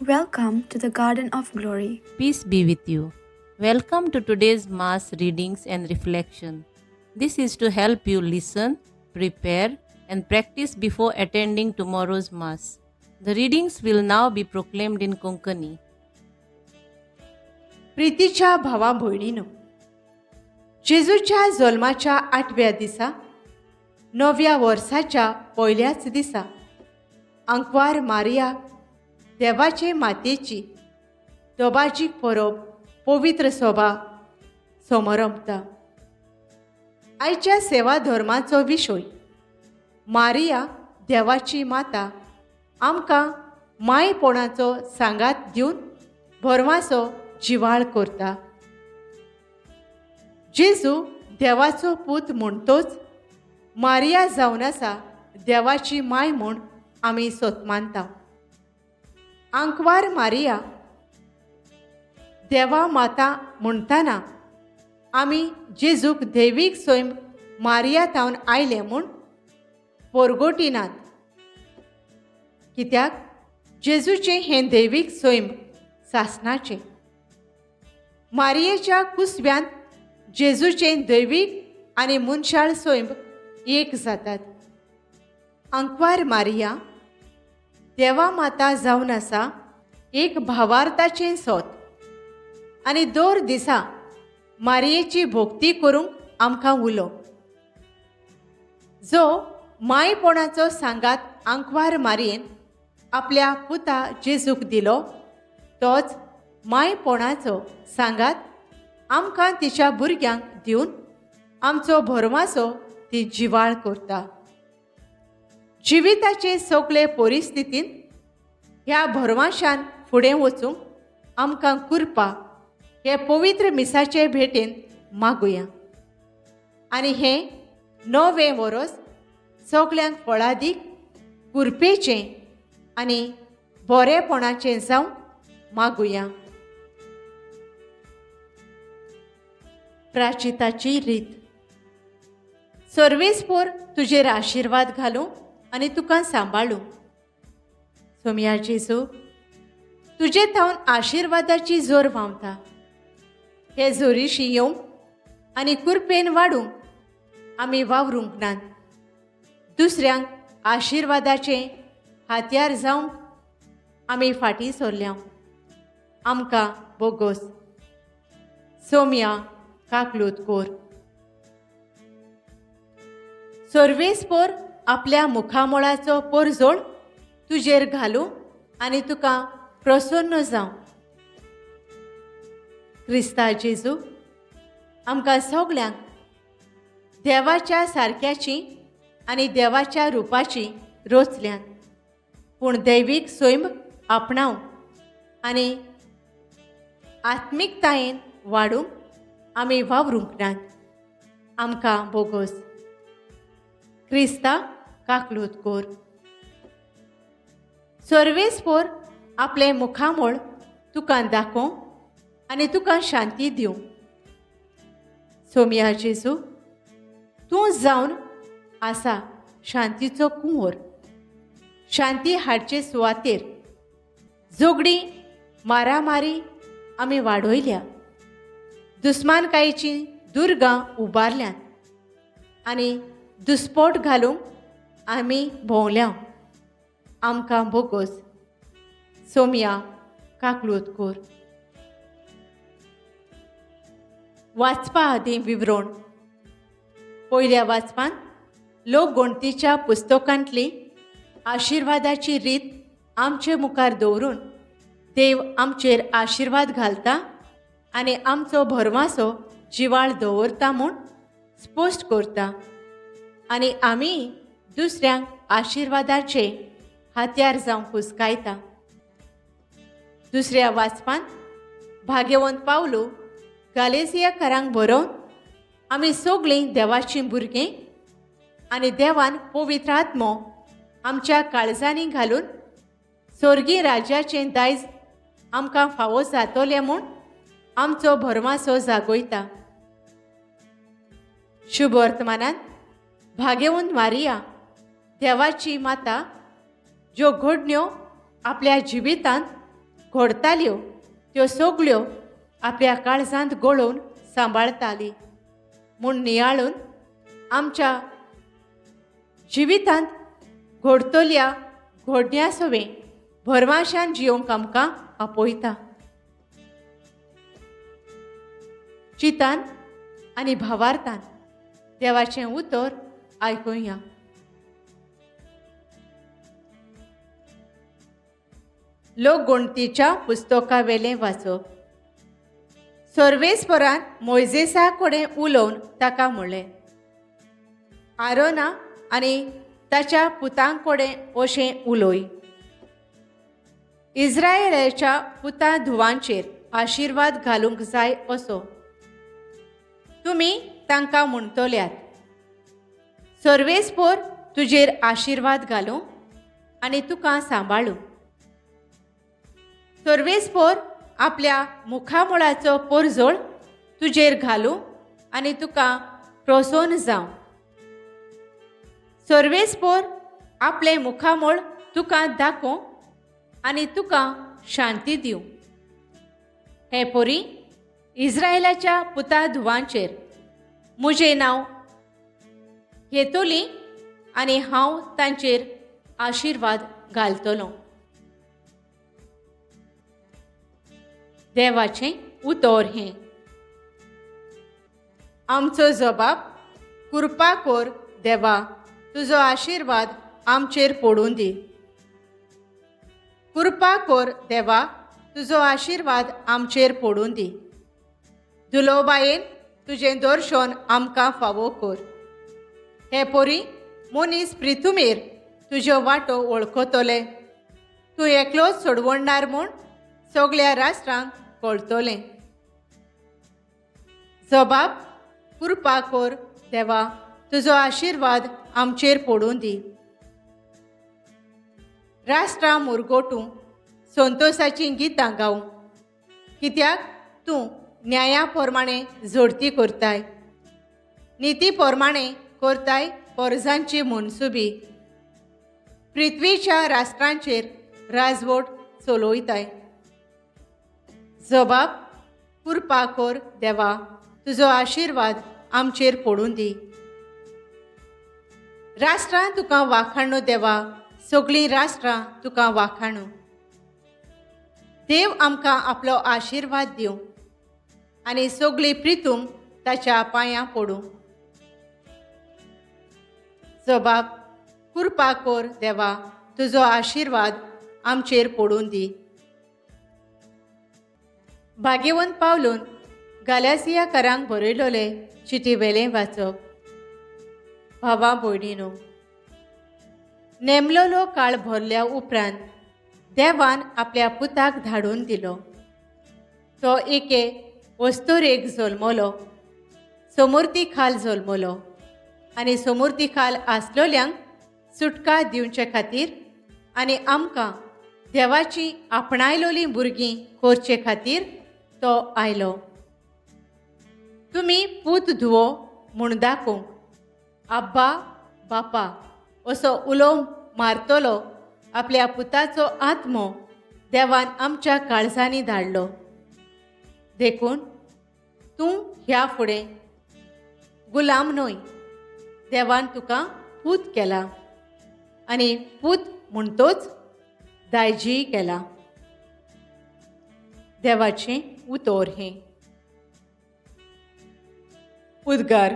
Welcome to the Garden of Glory. Peace be with you. Welcome to today's Mass readings and reflection. This is to help you listen, prepare, and practice before attending tomorrow's Mass. The readings will now be proclaimed in Konkani. प्रितीच्या भावा भयणीनो, जेजूच्या जल्माच्या आठव्या दिसा, नव्या वर्साच्या पयल्याच दिसा, आंकवार Maria देवाचे मातेची दबाजीक परब पवित्र सोबा समरंभता. आयच्या सेवा धर्माचो विशय मारिया देवाची माता आमकां मायपणाचो सांगात दिवन भरमासो जिवाळ करता. जेजू देवाचो पूत म्हणटोच मारिया जावन आसा देवाची माय म्हूण आमी सोत मानता. आंकवार मारिया देवा माता म्हणटाना आमी जेजूक दैवीक सैम मारिया थावन आयलें म्हूण पोरगोटिनात, कित्याक जेजूचें हें दैवीक सैम सासणाचें. मारियेच्या कुसव्यांत जेजूचें दैवीक आनी मनशाळ सैम एक जातात. आंकवार मारिया देवा माता जावन आसा एक भावार्थाचें सोत आनी दर दिसा मारियेची भक्ती करूंक आमकां उलो. जो मायपणाचो सांगात आंकवार मारयेन आपल्या पुता जेजूक दिलो, तोच मायपणाचो सांगात आमकां तिच्या भुरग्यांक दिवन आमचो भरमासो ती जिवाळ करता. जिविताचे सगळे परिस्थितीन ह्या भरमाशान फुडें वचूंक आमकां कृपा हे पवित्र मिसाचे भेटेन मागुया आनी हें नवें वरस सगल्यांक फळादीक, कृपेचें आनी बरेपणाचें जावं मागुया. प्राचिताची रीत. सर्वेस्पोर तुजेर आशिर्वाद घालूं आनी तुका सांबाळूं. सोमया जेजू, तुजे थावन आशिर्वादाची जोर व्हांवता. हे जोरीशी येवंक आनी कृपेन वाडूंक आमी वावरूंक नात. दुसऱ्यांक आशिर्वादाचें हातयार जावंक आमी फाटीं सरल्या. आमकां बोगोस. सोमया, काकलूत कोर. सर्वेस्पोर आपल्या मुखामळाचो परजोळ तुजेर घालूं आनी तुका प्रसन्न जावं. क्रिस्ता जेजू आमकां सगल्यांक देवाच्या सारक्याची आनी देवाच्या रुपाची रचल्यात, पूण दैवीक सैम आपणावंक आनी आत्मिकतायेन वाडूंक आमी वावरूंक नात. आमकां बोगोस. क्रिस्ता, काकलूत कोर. सर्वेस्पोर आपलें मुखामळ तुका दाखोवं आनी तुका शांती दिवं. सोमया जेजू, तूं जावन आसा शांतीचो कुंवर. शांती हाडचे सुवातेर झगडीं, मारामारी आमी वाडयल्या. दुस्मानकायेचीं दुर्गां उबारल्यांत आनी दुस्पोट घालूंक आमी भोंवल्या. आमकां बोगोस. सोमया, काकलूत कोर. वाचपा आदीं विवरण. पयल्या वाचपांत लोकगणतीच्या पुस्तकांतली आशिर्वादाची रीत आमचे मुखार दवरून देव आमचेर आशिर्वाद घालता आनी आमचो भरमासो जिवाळ दवरता म्हूण स्पश्ट करता आनी आमी दुसऱ्यांक आशिर्वादाचे हातयार जावंक हुस्कायता. दुसऱ्या वाचपांत भाग्यवंत पावलो गालेसियाकारांक बरोवन आमी सगळीं देवाचीं भुरगीं आनी देवान पवित्र आत्मो आमच्या काळजांनी घालून स्वर्गीय राज्याचें दायज आमकां फावो जातलें म्हूण आमचो भरमासो जागयता. शुभ वर्तमानान भाग्यवंत मारिया देवाची माता ज्यो घडण्यो आपल्या जिवितांत घडताल्यो त्यो सगल्यो आपल्या काळजांत गळोवन सांबाळताली म्हूण नियाळून आमच्या जिवितांत घडतल्या घडण्या सवें भरवाशान जियोंक आमकां आपयता. चितान आनी भावार्थान देवाचें उतर आयकुया. लोकगणतीच्या पुस्तकावेलें वाचप. सर्वेस्परान मोयजेसा कडेन उलोवन ताका म्हणलें, आरोना आनी ताच्या पुतां कडेन अशें उलोय, इस्रायलाच्या पुता धुवांचेर आशिर्वाद घालूंक जाय असो तुमी तांकां म्हणटल्यात. सर्वेस्पोर तुजेर आशिर्वाद घालूं आनी तुका सांबाळूं. सर्वेस्पोर आपल्या मुखामुळाचो पोरजोळ तुजेर घालूं आनी तुका प्रोसोन जावं. सर्वेस्पोर आपलें मुखामळ तुका दाखोवं आनी तुका शांती दिवं. हे पोरी इस्रायलाच्या पुता धुवांचेर म्हजें नांव घेतली आनी हांव तांचेर आशिर्वाद घालतलो. देवाचें उतर हें. आमचो जबाब कृपा कर देवा, तुजो आशिर्वाद आमचेर पडूं दी. कृपा कर देवा, तुजो आशिर्वाद आमचेर पडूं दी. दुलोबायेन तुजें दर्शन आमकां फावो कर. हे पोरी मनीस प्रिथुमेर तुज्यो वाटो वळखतले, तूं एकलोच सोडवणदार म्हूण सगल्या राष्ट्रांक कळटलें. जबाब कृपा कर देवा, तुजो आशिर्वाद आमचेर पडूं दी. राष्ट्रां मुरगोटूं संतोसाचीं गितां गावूं, कित्याक तूं न्याया प्रमाणे जोडती करताय, निती प्रमाणे करताय पोरजांची मनसुबी, पृथ्वीच्या राष्ट्रांचेर राजवट चलयताय. जबाब कृपा कर देवा, तुजो आशिर्वाद आमचेर पडूं दी. राष्ट्रां तुका वाखाणू देवा, सगळीं राष्ट्रां तुका वाखाणू. देव आमकां आपलो आशिर्वाद दिवं आनी सगळीं प्रितूम ताच्या पांयां पडूं. जबाब कृपा कर देवा, तुजो आशिर्वाद आमचेर पडूं दी. भाग्यवंत पावलून गालासियाकारांक बरयलोले चिटी वेलें वाचप. भावा भयणीनो, नेमलोलो काळ भरल्या उपरांत देवान आपल्या पुताक धाडून दिलो. तो एके वस्तुरेक जल्मलो, समूर्ती खाल जल्मलो आनी समूर्ती खाल आसलोल्यांक सुटका दिवचे खातीर आनी आमकां देवाची आपणायलोलीं भुरगीं करचे खातीर तो आयलो. तुमी पूत धुवो म्हूण दाखोवंक आब्बा बापा असो उलो मारतलो आपल्या पुताचो आत्मो देवान आमच्या काळजांनी धाडलो. देखून तूं ह्या फुडें गुलाम न्हय, देवान तुका पूत केला आनी पूत म्हणटोच दायजीय केला. देवाचें उतर हें. उद्गार.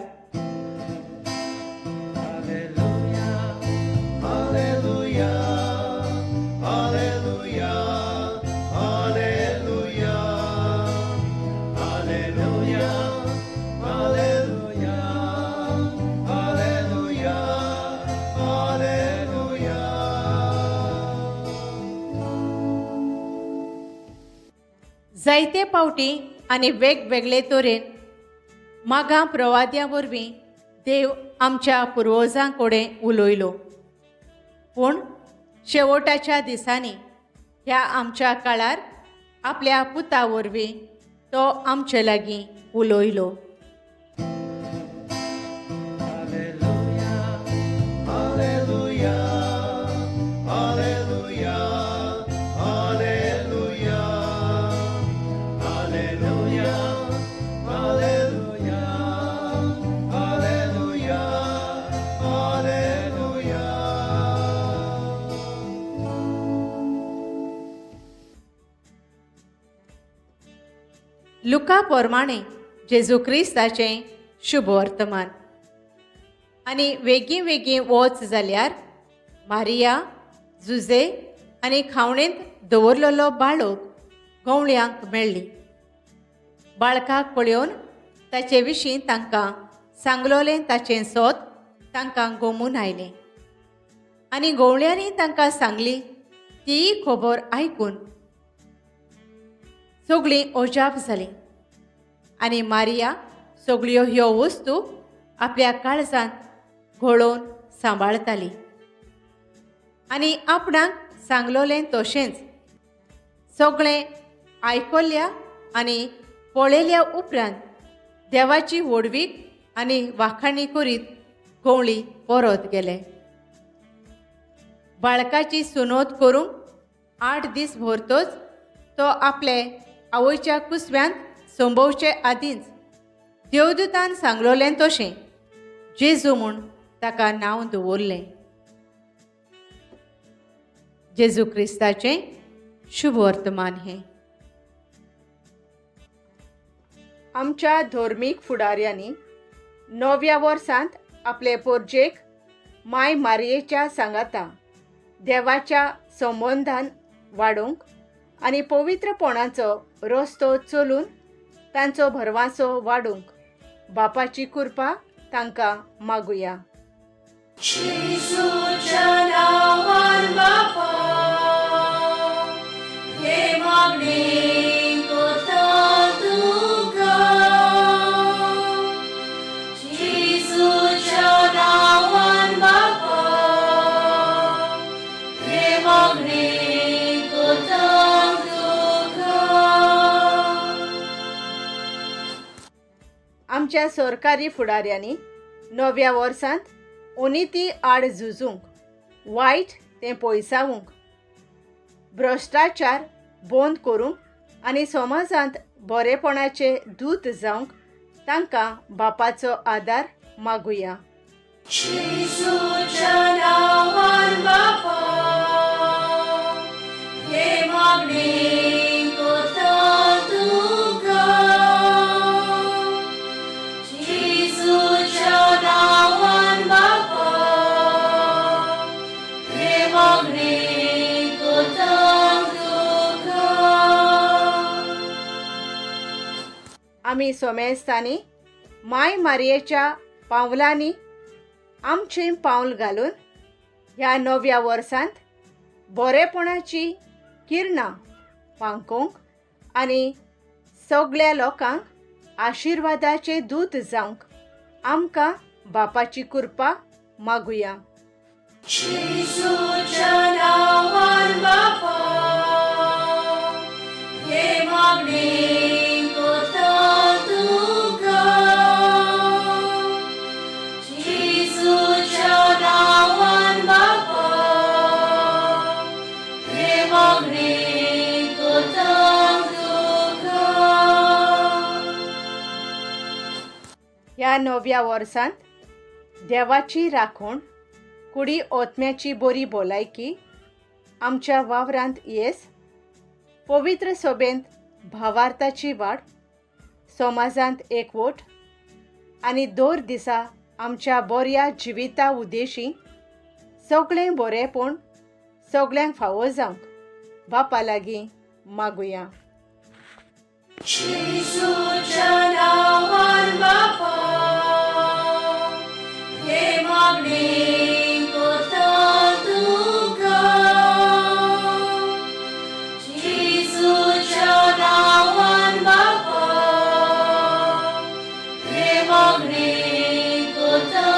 जायते पावटी आनी वेगवेगळे तरेन मागां प्रवाद्यां वरवीं देव आमच्या पुर्वजां कडेन उलयलो, पूण शेवटाच्या दिसांनी ह्या आमच्या काळार आपल्या पुता वरवीं तो आमचे लागीं उलयलो. Hallelujah, hallelujah, hallelujah. लुका पोरमाणें जेजू क्रिस्ताचें शुभ वर्तमान. आनी वेगीं वेगीं वच जाल्यार मारिया, जुजे आनी खावणेंत दवरलेलो बाळक गवळ्यांक मेळ्ळी. बाळकाक पळोवन ताचे विशीं तांकां सांगलोलें ताचें सोद तांकां गोमून आयलें. आनी गवळ्यांनी तांकां सांगली तीय खबर आयकून सगळीं अजाप जालीं. आनी मारिया सगळ्यो ह्यो वस्तू आपल्या काळजांत घोळोवन सांबाळताली आनी आपणाक सांगलोलें तशेंच सगळें आयकल्या आनी पळयल्या उपरांत देवाची व्हडवीक आनी वाखाणी करीत गवळी परत गेले. बाळकाची सुनोत करूंक 8 दीस भरतोच तो आपले आवयच्या कुसव्यांत संभोवचे आदींच देवदूतान सांगलोलें तशें जेजू म्हूण ताका नांव दवरलें. जेजू क्रिस्ताचें शुभ वर्तमान हें. आमच्या धर्मीक फुडाऱ्यांनी नव्या वर्सांत आपले पोरजेक माय मारयेच्या सांगाता देवाच्या संबंदान वाडोवंक आनी पवित्रपणाचो रस्तो चलून तांचो भरवासो वाडोवंक बापाची कृपा तांकां मागुया. जेजूच्या नांवान बापा, हे मागणें कोता तुका. जेजूच्या नांवान बापा, हे मागणें कोता तुका. आमच्या सरकारी फुडाऱ्यांनी नव्या वर्सांत अनिती आड झुजूंक, वायट तें पयसावूंक, भ्रश्टाचार बंद करूंक आनी समाजांत बरेपणाचे दूत जावंक तांकां बापाचो आदार मागुया. जेजूच्या नांवान बापा, हे मागणें कोता तुका. जेजूच्या नांवान बापा, हे मागणें कोता तुका. आमी सोमेस्तांनी माय मारयेच्या पावलांनी आमचें पावल घालून ह्या नव्या वर्सांत बरेपणाची किरणां फांकोवंक आनी सगळ्या लोकांक आशिर्वादाचे दूत जावंक आमकां बापाची कृपा मागुया. जेजूच्या नांवान बापा, हे मागणें कोता तुका. जेजूच्या नांवान बापा, हे मागणें कोता तुका. ह्या नव्या वर्सांत देवाची राखण, कुडी ओतम्याची बरी भलायकी, आमच्या वावरांत येस, पवित्र सभेंत भावार्थाची वाड, समाजांत एकवट आनी दर दिसा आमच्या बऱ्या जिविता उद्देशी सगळें बरेंपण सगळ्यांक फावो जावंक बापा लागीं मागुया. जेजूच्या नांवान बापा, हे मागणें कोता तुका. जेजूच्या नांवान बापा, हे मागणें कोता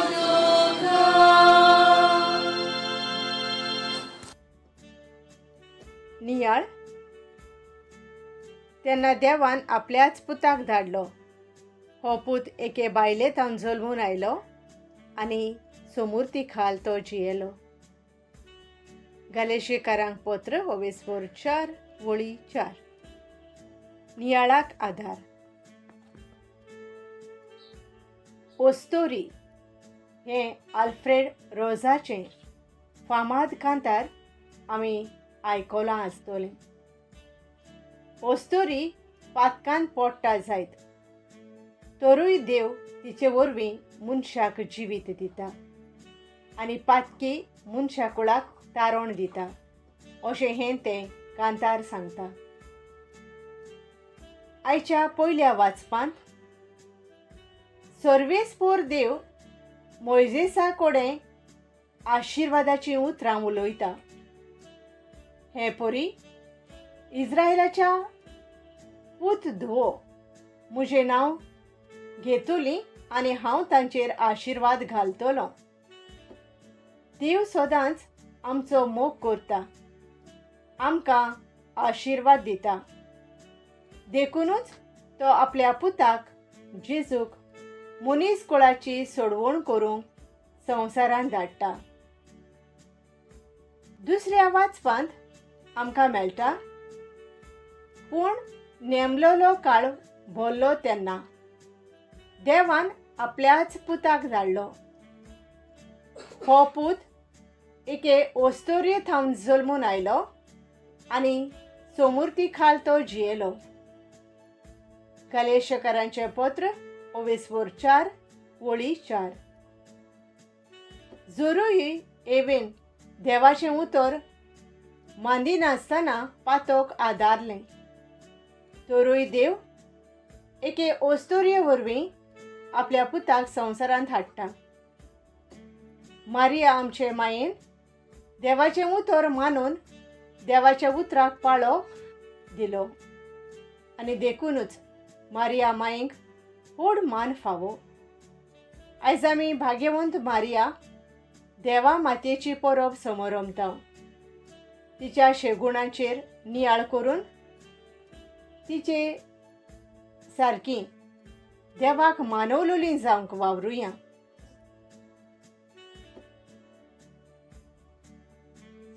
तुका. नियाळ. तेन्ना देवान आपल्याच पुताक धाडलो. हो पूत एके बायले थावन जल्मून आयलो आनी सोमुर्ती खाल तो जियेलो. गालेशेकारांक पत्र ओवेस्पोर 4 वळी 4. नियाळाक आधार. ओस्तोरी हें आल्फ्रेड रोजाचें फामाद कांतार आमी आयकलां आसतलें. ओस्तोरी पातकान पोडटा जायत तरूय देव तिचे वरवीं मनशाक जिवीत दिता आनी पातकी मनशा कुळाक तारण दिता अशें हें तें कांतार सांगता. आयच्या पयल्या वाचपांत सर्वेस्पोर देव मोयजेसा कडेन आशिर्वादाचीं उतरां उलयता. हे परी इज्रायलाच्या पूत धुवो म्हजें नांव घेतली आनी हांव तांचेर आशिर्वाद घालतलो. देव सदांच आमचो मोग करता, आमकां आशिर्वाद दिता, देखुनूच तो आपल्या पुताक जेजूक मनीस कुळाची सोडवण करूंक संवसारांत धाडटा. दुसऱ्या वाचपांत आमकां मेळटा, पूण नेमलोलो काळ भरलो तेन्ना देवान आपल्याच पुताक धाडलो. हो पूत एके ओस्तोरे थावन जल्मून आयलो आनी सोमुर्ती खाल तो जियेलो. गलेशकरांचें पत्र ओवेसवोर 4 वळी 4. जरूय एवेन देवाचें उतर मांदिनासतना पातोक आदारलें तरूय देव एके ओस्तोरये वरवीं आपल्या पुताक संवसारांत हाडटा. मारिया आमचे मायेन देवाचें उतर मानून देवाच्या उतराक पाळो दिलो आनी देखुनूच मारिया मायेक व्हड मान फावो. आयज आमी भाग्यवंत मारिया देवा मातयेची परब समरमता. तिच्या शेगुणाचेर नियाळ करून तिचे सारकी देवाक मानवलोली जावंक वावरुया.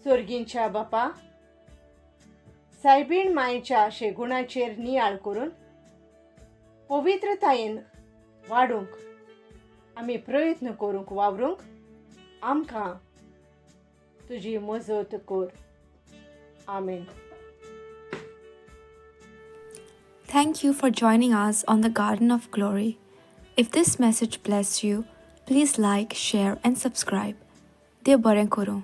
सोर्गींच्या बापा, सायबीण मायेच्या शेगुणाचेर नियाळ करून पवित्रतायेन वाडूंक आमी प्रयत्न करूंक वावरूंक आमकां तुजी मजत कर. आमेन. Thank you for joining us on the Garden of Glory. If this message blessed you, please like, share, and subscribe. देव बरें करूं.